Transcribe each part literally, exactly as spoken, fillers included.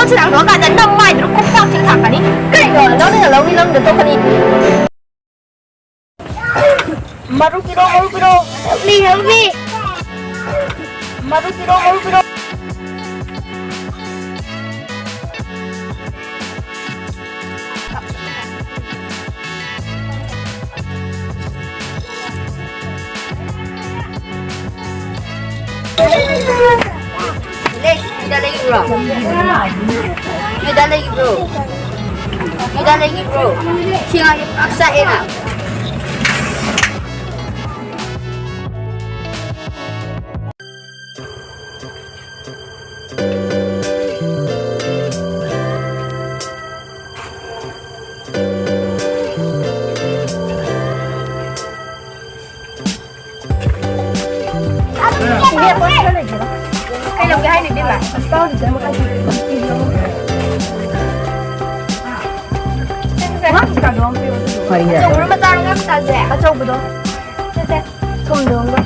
ꯁꯤꯗꯥꯡ ꯊꯣꯛꯑꯀꯥꯟꯗ ꯅꯝ ꯃꯥꯏꯗꯨꯅ ꯈꯨꯄꯥꯛ ꯊꯤꯅ ꯊꯥꯛꯀꯅꯤ꯫ ꯀꯩꯅꯣ? ꯂꯧꯅꯤꯡꯉ ꯂꯧꯅꯤ, ꯂꯧꯅꯤꯡꯗ ꯇꯣꯛꯀꯅꯤ꯫ ꯃꯔꯨ ꯄꯤꯔꯣ, ꯃꯔꯨ ꯄꯤꯔꯣ꯫ Help me, help me. ꯃꯔꯨ ꯄꯤꯔꯣ, ꯃꯔꯨ ꯄꯤꯔꯣ꯫ ꯂꯩ, ꯅꯣꯏꯗ ꯂꯩꯕ꯭ꯔꯣ? ꯅꯣꯏꯗ ꯂꯩꯕ꯭ꯔꯣ? ꯅꯣꯏꯗ ꯂꯩꯕ꯭ꯔꯣ? ꯁꯤ ꯑꯉꯥꯡꯁꯦ ꯄꯨꯔꯥ ꯆꯥꯛꯑꯦꯅ꯫ ꯀꯩ ꯂꯧꯒꯦ ꯍꯥꯏꯅꯣ, ꯏꯕꯦꯝꯃ? ꯁꯦ, ꯁꯦ, ꯁꯦ꯫ ꯐꯩꯅꯦ꯫ ꯑꯆꯧꯕꯔꯣ, ꯃꯆꯥꯔꯣ, ꯉꯥ ꯃꯆꯥꯁꯦ? ꯑꯆꯧꯕꯗꯣ꯫ ꯁꯦ, ꯁꯦ꯫ ꯊꯨꯝꯗꯣ ꯑꯃꯒ꯫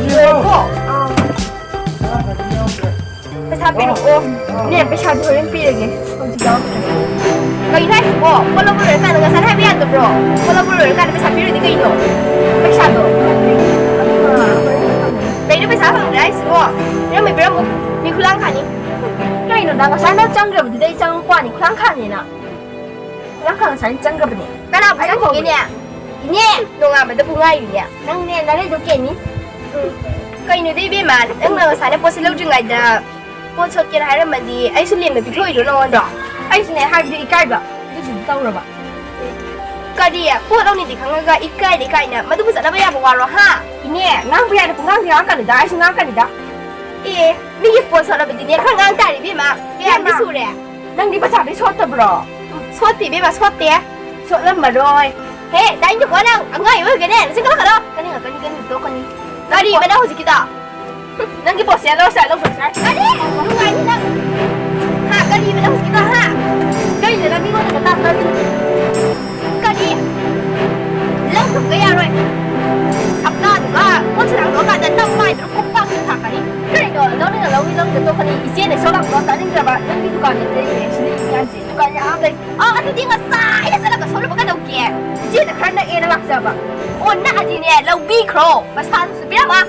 ꯂꯣꯏꯔꯕꯣ? ꯑꯥ꯫ ꯄꯩꯁꯥ ꯄꯤꯔꯛꯑꯣ꯫ ꯏꯅꯦ, ꯄꯩꯁꯥꯗꯤ ꯍꯣꯔꯦꯟ ꯄꯤꯔꯒꯦ꯫ ꯍꯧꯖꯤꯛ ꯌꯥꯎꯗ꯭ꯔꯦ꯫ ꯀꯩꯅꯣ ꯍꯥꯏꯁꯤꯕꯣ? ꯄꯣꯠ ꯂꯧꯕ ꯂꯣꯏꯔꯀꯥꯟꯗ ꯉꯁꯥꯏꯅ ꯍꯥꯏꯕ ꯌꯥꯗꯕ꯭ꯔꯣ? ꯄꯣꯠ ꯂꯧꯕ ꯂꯣꯏꯔꯀꯥꯟꯗ ꯄꯩꯁꯥ ꯄꯤꯔꯨꯗꯤ ꯀꯩꯅꯣ? ꯄꯩꯁꯥꯗꯣ꯫ ꯀꯩꯅꯣ ꯄꯩꯁꯥ ꯐꯪꯗ꯭ꯔꯦ ꯍꯥꯏꯁꯤꯕꯣ? ꯄꯤꯔꯝꯃꯨ, ꯄꯤꯔꯝꯃꯨ꯫ ꯃꯤ ꯈꯨꯂꯥꯡ ꯈꯥꯅꯤ꯫ ꯀꯩꯅꯣꯗ, ꯉꯁꯥꯏꯅ ꯆꯪꯈ꯭ꯔꯕꯗꯨꯗ ꯑꯩ ꯆꯪꯉꯛꯄ ꯋꯥꯅꯤ, ꯈꯨꯂꯥꯡ ꯈꯥꯅꯤꯅ꯫ ꯈꯨꯂꯥꯡ ꯈꯥ ꯉꯁꯥꯏꯅ ꯆꯪꯈ꯭ꯔꯕꯅꯦ꯫ ꯀꯅꯥꯕꯨ ꯑꯩ ꯆꯪꯈꯤꯒꯦꯅꯦ? ꯏꯅꯦ, ꯅꯣꯡꯉꯥꯟꯕꯗꯕꯨ ꯉꯥꯏꯔꯤꯅꯦ꯫ ꯅꯪꯅꯦ, ꯅꯔꯩꯗꯣ ꯀꯦꯅꯤ꯫ ꯎꯝ꯫ ꯀꯩꯅꯣꯗ ꯏꯕꯦꯝꯃ, ꯅꯪꯅ ꯉꯁꯥꯏꯅ ꯄꯣꯠꯁꯦ ꯂꯧꯗ꯭ꯔꯤꯉꯩꯗ ꯄꯣꯠ ꯁꯣꯠꯀꯦꯅ ꯍꯥꯏꯔꯝꯃꯗꯤ ꯑꯩꯁꯨ ꯂꯦꯝꯅ ꯄꯤꯊꯣꯛꯑꯣꯏꯗ꯭ꯔꯣ ꯅꯉꯣꯟꯗ? ꯑꯩꯁꯨꯅꯦ ꯍꯥꯏꯕꯗꯤ ꯏꯀꯥꯏꯕ, ꯑꯗꯨꯗꯨꯒꯤ ꯇꯧꯔꯕ꯫ ꯀꯔꯤ? ꯄꯣꯠ ꯂꯧꯅꯤꯗꯤ ꯈꯪꯉꯒ ꯏꯀꯥꯏꯗꯤ ꯀꯥꯏꯅ, ꯃꯗꯨꯕꯨ ꯆꯠꯅꯕ ꯌꯥꯕ ꯋꯥꯔꯣ, ꯍꯥ? ꯏꯅꯦ, ꯉꯥꯡꯕ ꯌꯥꯏꯅ ꯄꯨꯡꯉꯥꯡꯗꯤ ꯉꯥꯡꯉꯛꯀꯅꯨꯗ, ꯑꯩꯁꯨ ꯉꯥꯡꯉꯛꯀꯅꯤꯗ꯫ ꯑꯦ, ꯃꯤꯒꯤ ꯄꯣꯠ ꯁꯣꯠꯂꯕꯗꯤꯅꯦ ꯈꯔ ꯉꯥꯡ ꯇꯥꯔꯦ ꯏꯕꯦꯝꯃ꯫ ꯀꯌꯥꯝꯗꯤ ꯏꯕꯦꯝꯃ, ꯁꯨꯔꯦ? ꯅꯪꯗꯤ ꯄꯩꯁꯥꯗꯤ ꯁꯣꯠꯇꯕ꯭ꯔꯣ? ꯁꯣꯠꯇꯦ ꯏꯕꯦꯝꯃ, ꯁꯣꯠꯇꯦ꯫ ꯁꯣꯠꯂꯝꯃꯔꯣꯏ꯫ ꯍꯦ, ꯇꯥꯅꯤꯡꯗꯦꯀꯣ ꯅꯪ, ꯑꯉꯥꯡ ꯑꯣꯏꯔꯒꯅꯦ, ꯅꯆꯤꯟ ꯀꯟꯂꯛꯀꯅꯣ꯫ ꯀꯟꯅꯤꯡꯉꯛꯀꯅꯤ, ꯀꯟꯅꯤꯡ ꯇꯣꯛꯀꯅꯤ꯫ ꯀꯔꯤꯕ ꯅꯪ ꯍꯧꯖꯤꯛꯀꯤꯗꯣ? ꯅꯪꯒꯤ ꯄꯣꯠꯁꯦ ꯂꯧꯔꯁꯤ ꯂꯥꯎ, ꯂꯧꯊꯣꯛꯁꯤ ꯂꯥꯎ꯫ ꯀꯔꯤ? ꯅꯨꯡꯉꯥꯏꯅꯤ ꯅꯪ꯫ ꯍꯥ, ꯀꯔꯤꯕ ꯅꯪ ꯍꯧꯖꯤꯛꯀꯤꯗꯣ, ꯍꯥ? ꯀꯔꯤꯅꯣ ꯅꯪ ꯃꯤꯉꯣꯟꯗꯒ ꯇꯥꯛꯇꯧꯔꯤꯗꯣ? ꯀꯔꯤ? ꯂꯧꯊꯣꯛꯄ ꯌꯥꯔꯣꯏ꯫ ꯁꯛꯇꯥꯗꯨꯒ ꯄꯣꯠ ꯁꯦꯔꯥꯡꯗꯣꯛꯑꯀꯥꯟꯗ ꯅꯝ ꯃꯥꯏꯗꯨꯅ ꯈꯨꯄꯥꯛꯁꯤꯅ ꯊꯥꯛꯀꯅꯤ꯫ ꯀꯔꯤꯅꯣ? ꯂꯧꯅꯤꯡꯉ ꯂꯧꯅꯤ, ꯂꯧꯅꯤꯡꯉ ꯇꯣꯛꯀꯅꯤ꯫ ꯏꯆꯦꯅ ꯁꯣꯝ ꯂꯥꯛꯄ ꯇꯥꯅꯤꯡꯗ꯭ꯔꯕ, ꯅꯪꯒꯤ ꯗꯨꯀꯥꯟꯗ ꯂꯩꯔꯦ ꯁꯤꯅꯤ ꯍꯧꯖꯤꯛꯀꯥꯟꯁꯦ꯫ ꯗꯨꯀꯥꯟ ꯌꯥꯝ ꯂꯩ꯫ ꯑꯥ, ꯑꯗꯨꯗꯤ ꯉꯁꯥꯏꯅ ꯆꯠꯂꯒ ꯁꯣꯝ ꯂꯨꯄꯥ ꯀꯩꯗꯧꯒꯦ? ꯏꯆꯦꯅ ꯈꯔ ꯅꯛꯑꯦꯅ ꯂꯥꯛꯆꯕ꯫ ꯑꯣ, ꯅꯛꯑꯗꯤꯅꯦ, ꯂꯧꯕꯤꯈ꯭ꯔꯣ꯫ ꯄꯩꯁꯥꯗꯨꯁꯨ ꯄꯤꯔꯝꯃꯣ꯫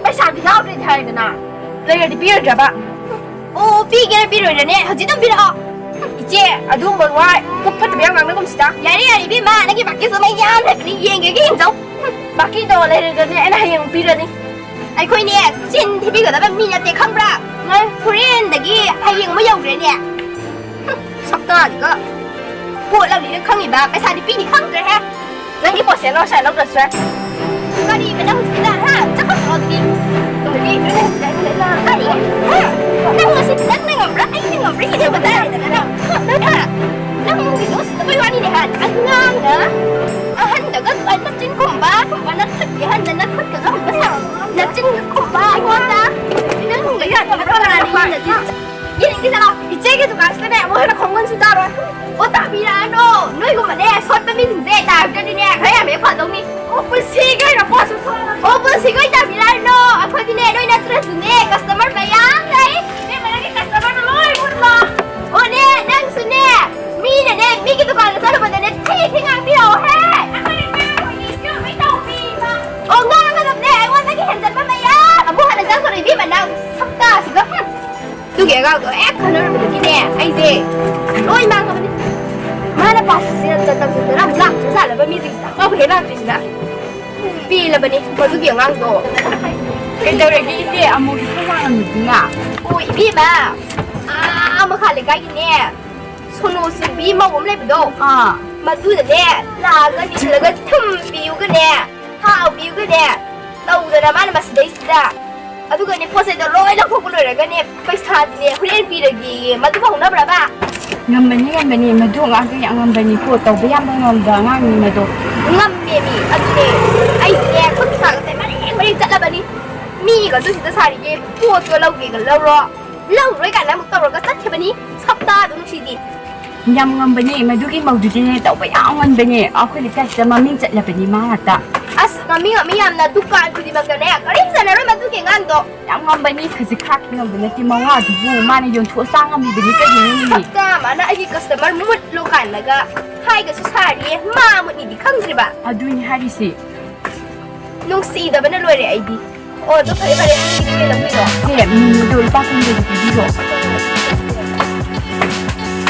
ꯄꯩꯁꯥꯗꯤ ꯌꯥꯎꯗ꯭ꯔꯦꯗꯤ ꯍꯥꯏꯗꯅ꯫ ꯂꯩꯔꯗꯤ ꯄꯤꯔꯣꯏꯗ꯭ꯔꯕ? ꯑꯣ, ꯄꯤꯒꯦꯔꯥ ꯄꯤꯔꯣꯏꯔꯅꯦ, ꯍꯧꯖꯤꯛ ꯑꯗꯨꯝ ꯄꯤꯔꯛꯑꯣ꯫ ꯏꯆꯦ, ꯑꯗꯨꯒꯨꯝꯕ ꯋꯥ ꯄꯨꯛ ꯐꯠꯇꯕ ꯌꯥꯝ ꯉꯥꯡꯅꯒꯨꯝꯁꯤꯗ꯫ ꯌꯥꯔꯦ, ꯌꯥꯔꯦ, ꯏꯕꯦꯝꯃ, ꯅꯪꯒꯤ ꯕꯥꯀꯤꯁꯨ ꯃꯩ ꯌꯥꯝ ꯂꯩꯕꯅꯤ, ꯌꯦꯡꯒꯦꯒ ꯌꯦꯡꯖꯧ꯫ ꯕꯥꯀꯤꯗꯣ ꯂꯩꯔꯒꯅꯦ, ꯑꯩꯅ ꯍꯌꯦꯡ ꯄꯤꯔꯅꯤ꯫ ꯑꯩꯈꯣꯏꯅꯦ, ꯆꯤꯟ ꯊꯤꯕꯤꯒꯗꯕ ꯃꯤ ꯅꯠꯇꯦ, ꯈꯪꯕ꯭ꯔꯥ? ꯅꯪ ꯍꯣꯔꯦꯟꯗꯒꯤ ꯍꯌꯦꯡ ꯑꯃ ꯌꯧꯈ꯭ꯔꯦꯅꯦ꯫ ꯍꯨꯝ, ꯁꯛꯇꯥꯁꯤꯒ꯫ ꯄꯣꯠ ꯂꯧꯅꯤꯅ ꯈꯪꯉꯤꯕ, ꯄꯩꯁꯥꯗꯤ ꯄꯤꯅꯤ ꯈꯪꯗ꯭ꯔꯦꯍꯦ꯫ ꯅꯪꯒꯤ ꯄꯣꯠꯁꯦ ꯂꯧꯁꯦ, ꯂꯧꯗ꯭ꯔꯁꯨ ꯌꯥꯏ꯫ ꯀꯔꯤ ꯅꯪ ꯍꯧꯖꯤꯛꯀꯤꯗ, ꯍꯥ? ꯆꯠꯈ꯭ꯔꯣ ꯑꯗꯨꯗꯤ꯫ ꯀꯔꯤ? ꯍꯥ? ꯅꯪ ꯉꯁꯤ ꯅꯪꯅ ꯉꯝꯕ꯭ꯔꯥ? ꯑꯩꯅ ꯉꯝꯕ꯭ꯔꯥ? ꯌꯦꯡꯅꯕ ꯇꯥꯔꯦꯗꯅ ꯅꯪ꯫ ꯍꯥ? ꯅꯪ, ꯍꯥ? ꯅꯪ ꯅꯨꯡꯒꯤꯗꯣ ꯎꯁꯤꯠꯇꯕꯩ ꯋꯥꯅꯤꯅꯦ, ꯍꯥ? ꯑꯉꯥꯡꯅ ꯑꯍꯟꯗꯒ ꯑꯗꯨꯃꯥꯏꯅ ꯃꯆꯤꯟ ꯈꯨꯝꯕ, ꯈꯨꯝꯕ ꯅꯈꯨꯠꯀꯤ ꯑꯍꯟꯗ ꯅꯈꯨꯠꯀ ꯈꯨꯝꯕ ꯁꯥ-, ꯅꯆꯤꯟ ꯈꯨꯝꯕ ꯑꯩꯉꯣꯟꯗ ꯅꯪ ꯌꯥꯗꯕ ꯄꯥꯔꯥꯅꯤ ꯅꯠꯇꯦ꯫ ꯌꯦꯡꯅꯤꯡꯗꯦ ꯆꯠꯂꯣ꯫ ꯏꯆꯦꯒꯤ ꯗꯨꯀꯥꯟꯁꯤꯗꯅꯦ ꯑꯃꯨꯛ ꯍꯦꯟꯅ ꯈꯣꯡꯒꯨꯟꯁꯨ ꯇꯥꯔꯣꯏ꯫ ꯑꯣ, ꯇꯥꯕꯤꯔꯛꯑꯅꯣ꯫ ꯅꯣꯏꯒꯨꯝꯕꯅꯦ ꯁꯣꯠꯄ ꯃꯤꯁꯤꯡꯁꯦ ꯇꯥꯔꯒꯗꯤꯅꯦ ꯈꯔ ꯌꯥꯝ ꯍꯦꯛ ꯐꯗꯧꯅꯤ꯫ ꯑꯣ, ꯄꯨꯟꯁꯤꯒꯤ ꯑꯣꯏꯅ ꯄꯣꯠꯁꯨ ꯁꯣꯠꯂꯣꯏ꯫ ꯑꯣ, ꯄꯨꯟꯁꯤꯒꯤ ꯑꯣꯏꯅ ꯇꯥꯕꯤꯔꯛꯑꯅꯣ꯫ ꯑꯩꯈꯣꯏꯗꯤꯅꯦ ꯅꯣꯏ ꯅꯠꯇ꯭ꯔꯁꯨꯅꯦ ꯀꯁꯇꯃꯔ ꯃꯌꯥꯝ ꯂꯩ꯫ ꯏꯕꯦꯝꯃ, ꯅꯪꯒꯤ ꯀꯁꯇꯃꯔꯗꯣ ꯂꯣꯏ ꯃꯨꯠꯂꯣ꯫ ꯑꯣꯅꯦ, ꯅꯪꯁꯨꯅꯦ ꯃꯤꯅꯅꯦ ꯃꯤꯒꯤ ꯗꯨꯀꯥꯟꯗ ꯆꯠꯂꯨꯕꯗꯅꯦ ꯊꯤ ꯊꯤ ꯉꯥꯡꯕꯤꯔꯛꯑꯣꯍꯦ꯫ ꯑꯩꯈꯣꯏꯅ ꯉꯥꯡꯕ ꯍꯩꯇꯦ, ꯀꯩ ꯇꯧꯕꯤꯕ? ꯑꯣ, ꯉꯥꯡꯒꯗꯕꯅꯦ, ꯑꯩꯉꯣꯟꯗꯒꯤ ꯍꯦꯟꯖꯟꯕ ꯃꯌꯥꯝ꯫ ꯑꯃꯨꯛ ꯍꯟꯅ ꯆꯪꯒꯅꯨ ꯏꯕꯦꯝꯃ, ꯅꯪ ꯁꯛꯇꯥꯁꯤꯒ꯫ ꯍꯨꯝ꯫ ꯑꯗꯨꯒꯤ ꯑꯉꯥꯡꯗꯣ ꯍꯦꯛ ꯈꯟꯅꯔꯨꯕꯗꯒꯤꯅꯦ ꯑꯩꯁꯦ ꯂꯣꯏ ꯃꯥꯡꯉꯕꯅꯤ꯫ ꯃꯥꯅ ꯄꯥꯎꯁꯦ ꯇꯝꯁꯤꯟꯗꯅ ꯑꯃꯨꯛ ꯂꯥꯛꯇ꯭ꯔꯖꯥꯠꯂꯕ ꯃꯤꯁꯤꯡꯁꯤꯗ? ꯑꯃꯕꯨ ꯍꯦꯛ ꯂꯥꯛꯇ꯭ꯔꯤꯁꯤꯅ꯫ ꯄꯦꯜꯂꯕꯅꯤ ꯃꯗꯨꯒꯤ ꯑꯉꯥꯡꯗꯣ꯫ ꯀꯩꯗꯧꯔꯒꯦ ꯏꯆꯦ? ꯑꯃꯨꯛ ꯏꯁꯧ ꯂꯥꯡꯉꯝꯃꯤꯗꯨꯅ? ꯑꯣ, ꯏꯕꯦꯝꯃ, ꯑꯥ, ꯃꯈꯥ ꯂꯩꯀꯥꯏꯒꯤꯅꯦ, ꯁꯣꯅꯣ ꯆꯨꯕꯤ ꯃꯧ ꯑꯃ ꯂꯩꯕꯗꯣ꯫ ꯑꯥ꯫ ꯃꯗꯨꯗꯅꯦ ꯂꯥꯛꯑꯒ ꯅꯤꯜꯂꯒ ꯊꯨꯝ ꯄꯤꯌꯨꯒꯅꯦ, ꯊꯥꯎ ꯄꯤꯌꯨꯒꯅꯦ ꯇꯧꯗꯅ ꯃꯥꯅ ꯃꯁꯤꯗꯩꯁꯤꯗ꯫ ꯑꯗꯨꯒꯅꯦ ꯄꯣꯠ ꯆꯩꯗꯣ ꯂꯣꯏ ꯂꯧꯊꯣꯛꯄ ꯂꯣꯏꯔꯒꯅꯦ ꯄꯩꯁꯥꯗꯤꯅꯦ ꯍꯣꯔꯦꯟ ꯄꯤꯔꯒꯦꯌꯦ꯫ ꯃꯗꯨꯕꯨ ꯍꯧꯅꯕ꯭ꯔꯕ? ꯉꯝꯕꯅꯤ, ꯉꯝꯕꯅꯤ꯫ ꯃꯗꯨ ꯑꯉꯥꯡꯗꯣ ꯌꯥꯝ ꯉꯝꯕꯅꯤ꯫ ꯀꯣ ꯇꯧꯕ ꯌꯥꯝꯕ ꯉꯝꯕ ꯑꯉꯥꯡꯅꯤ ꯃꯗꯣ꯫ ꯉꯝꯃꯦꯃꯤ꯫ ꯑꯗꯨꯅꯦ ꯑꯩꯗꯤꯅꯦ ꯈꯨꯠ ꯁꯥꯒꯁꯦ ꯃꯔꯦꯡ ꯃꯔꯦꯡ ꯆꯠꯂꯕꯅꯤ꯫ ꯃꯤꯒ ꯑꯗꯨꯁꯤꯗ ꯁꯥꯔꯤꯒꯦ ꯄꯣꯠꯇꯣ ꯂꯧꯒꯦꯒ ꯂꯧꯔꯣ꯫ ꯂꯧꯔꯣꯏ ꯀꯥꯏꯅ ꯑꯃꯨꯛ ꯇꯧꯔꯒ ꯆꯠꯈꯤꯕꯅꯤ꯫ ꯁꯛꯇꯥꯗꯣ ꯅꯨꯡꯁꯤꯗꯤ꯫ ꯌꯥꯝ ꯉꯝꯕꯅꯦ ꯃꯗꯨꯒꯤ ꯃꯧꯗꯨꯗꯤꯅꯦ, ꯇꯧꯕ ꯌꯥꯝ ꯉꯝꯕꯅꯦ꯫ ꯑꯩꯈꯣꯏ ꯂꯩꯀꯥꯏꯁꯤꯗ ꯃꯃꯤꯡ ꯆꯠꯂꯕꯅꯤ ꯃꯥ ꯉꯥꯛꯇ꯫ ꯑꯁ, ꯃꯃꯤꯡ ꯑꯃ ꯌꯥꯝꯅ ꯗꯨꯀꯥꯟ ꯈꯨꯗꯤꯡꯃꯛꯇꯅꯦ ꯀꯔꯤꯝ ꯆꯠꯅꯔꯣꯏ ꯃꯗꯨꯒꯤ ꯑꯉꯥꯡꯗꯣ꯫ ꯌꯥꯝ ꯉꯝꯕꯅꯤ, ꯈꯖꯤꯛ ꯈꯔꯥꯛꯀꯤ ꯉꯝꯕ ꯅꯠꯇꯦ, ꯃꯉꯥꯗꯨꯕꯨ ꯃꯥꯅ ꯌꯣꯟꯊꯣꯛꯑ ꯆꯥ ꯉꯝꯃꯤꯕꯅꯤ ꯀꯔꯤꯅꯣꯅꯦ꯫ ꯁꯛꯇ ꯃꯥꯅ ꯑꯩꯒꯤ customer ꯃꯨꯠꯂꯣ ꯀꯥꯏꯅꯒ ꯍꯥꯏꯒꯁꯨ ꯁꯥꯔꯤꯌꯦ, ꯃꯥ ꯃꯨꯠꯅꯤꯗꯤ ꯈꯪꯗ꯭ꯔꯤꯕ꯫ ꯑꯗꯨꯅꯤ ꯍꯥꯏꯔꯤꯁꯦ꯫ ꯅꯨꯡꯁꯤꯗꯕꯅ ꯂꯣꯏꯔꯦ ꯑꯩꯗꯤ꯫ ꯑꯣ, ꯑꯗꯨ ꯐꯔꯦ, ꯐꯔꯦ, ꯅꯪꯒꯤꯗꯤ ꯀꯩ ꯂꯧꯗꯣꯏꯅꯣ? ꯁꯦ, ꯃꯤꯃꯤꯗꯣ ꯂꯨꯄꯥ ꯀꯨꯟꯒꯤ ꯄꯤꯕꯤꯔꯣ꯫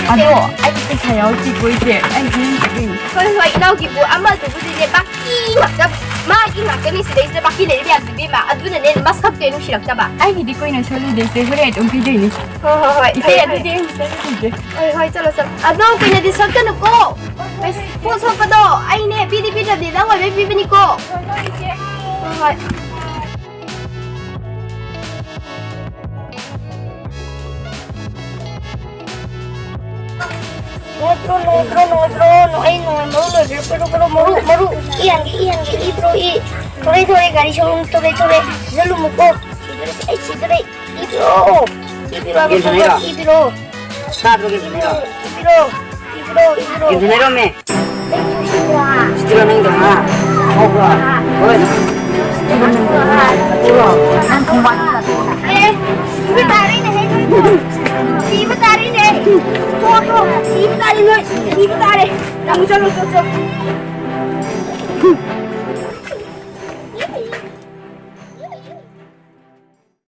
ꯑꯗꯣ ꯑꯩ ꯄꯩꯁꯥ ꯌꯥꯎꯗꯦꯀꯣ ꯏꯆꯦ, ꯑꯩ ꯍꯣꯔꯦꯟ ꯄꯤꯗꯣꯏꯅꯦ꯫ ꯍꯣꯏ, ꯍꯣꯏ, ꯏꯅꯥꯎꯒꯤꯕꯨ ꯑꯃꯗꯨꯕꯨꯗꯤꯅꯦ, ꯕꯥꯀꯤ ꯉꯥꯛꯇ, ꯃꯥꯒꯤ ꯉꯥꯛꯇꯅꯤ ꯁꯤꯗꯩꯁꯤꯗ ꯕꯥꯀꯤ ꯂꯩꯔꯤ ꯃꯌꯥꯝꯁꯦ, ꯏꯕꯦꯝꯃ꯫ ꯑꯗꯨꯅꯅꯦ ꯃꯁꯛꯇꯣ ꯅꯨꯡꯁꯤꯔꯛꯇꯕ꯫ ꯑꯩꯒꯤꯗꯤ ꯀꯨꯏꯅ ꯁꯣꯜꯂꯤꯗꯦ ꯏꯆꯦ, ꯍꯣꯔꯦꯟ ꯑꯗꯨꯝ ꯄꯤꯗꯣꯏꯅꯦ꯫ ꯍꯣꯏ, ꯍꯣꯏ, ꯍꯣꯏ, ꯏꯆꯦ, ꯐꯔꯦ, ꯐꯔꯦ꯫ ꯑꯗꯨꯗꯤ ꯑꯩ ꯑꯃꯨꯛ ꯆꯠꯂꯨꯈꯤꯒꯦ꯫ ꯍꯣꯏ, ꯍꯣꯏ, ꯆꯠꯂꯣ, ꯆꯠꯂꯣ꯫ ꯑꯗꯣ ꯀꯨꯏꯅꯗꯤ ꯁꯣꯠꯀꯅꯨꯀꯣ꯫ ꯄꯣꯠ ꯁꯣꯠꯄꯗꯣ ꯑꯩꯅꯦ ꯄꯤꯗꯤ ꯄꯤꯗ꯭ꯔꯕꯗꯤ ꯅꯪ ꯑꯣꯏꯕꯩ ꯄꯤꯕꯅꯤꯀꯣ꯫ ꯍꯣꯏ, ꯍꯣꯏ꯫ ꯅꯣꯏꯗ꯭ꯔꯣ, ꯅꯣꯏꯗ꯭ꯔꯣ, ꯅꯣꯏꯗ꯭ꯔꯣ, ꯅꯣꯏ, ꯑꯩ ꯅꯣꯏ ꯃꯔꯨ ꯂꯣꯏꯕꯤꯔꯣ, ꯄꯤꯔꯣ, ꯄꯤꯔꯣ, ꯃꯔꯨ, ꯃꯔꯨ, ꯏ ꯍꯟꯒꯦ, ꯏ ꯍꯟꯒꯦ, ꯏ ꯄꯤꯔꯣ, ꯏ꯫ ꯊꯣꯔꯦ, ꯊꯣꯔꯦ, ꯒꯥꯔꯤ ꯁꯣꯔꯨꯝ ꯊꯣꯔꯦ, ꯊꯣꯔꯦ, ꯁꯤꯗ ꯂꯨꯝꯃꯨꯀꯣ꯫ ꯁꯤꯗ, ꯑꯩ ꯁꯤꯗ ꯂꯩ, ꯏ ꯄꯤꯔꯣ, ꯏ ꯄꯤꯔꯣ, ꯒꯦꯝ ꯁꯥꯟꯅꯩꯔꯣ? ꯏ ꯄꯤꯔꯣ꯫ ꯇꯥꯗ꯭ꯔꯣ ꯒꯦꯝ ꯁꯥꯟꯅꯩꯔꯣ? ꯏ ꯄꯤꯔꯣ, ꯏ ꯄꯤꯔꯣ, ꯏ ꯄꯤꯔꯣ꯫ ꯒꯦꯝ ꯁꯥꯟꯅꯩꯔꯣꯃꯦ? ꯁꯤꯗꯤ ꯅꯪꯗꯣ, ꯍꯥ? ꯍꯧꯕ꯭ꯔꯣ? ꯍꯣꯏ꯫ ꯁꯤꯗꯤ ꯅꯪꯗꯣ, ꯍꯥ? ꯅꯪ ꯈꯣꯡꯕꯥꯟ ꯑꯦ, ꯁꯤꯕ ꯇꯥꯔꯦꯅꯦꯍꯦ, ꯅꯣꯏꯕꯨ꯫ ꯁꯤꯕ ꯇꯥꯔꯦꯅꯦ꯫ ꯇꯣ, ꯇꯣ, ꯁꯤꯕ ꯇꯥꯔꯦ ꯅꯣꯏ꯫ ꯁꯤꯕ ꯇꯥꯔꯦ꯫ ꯅꯪ ꯆꯠꯂꯣ, ꯆꯠꯂꯣ, ꯆꯠꯂꯣ꯫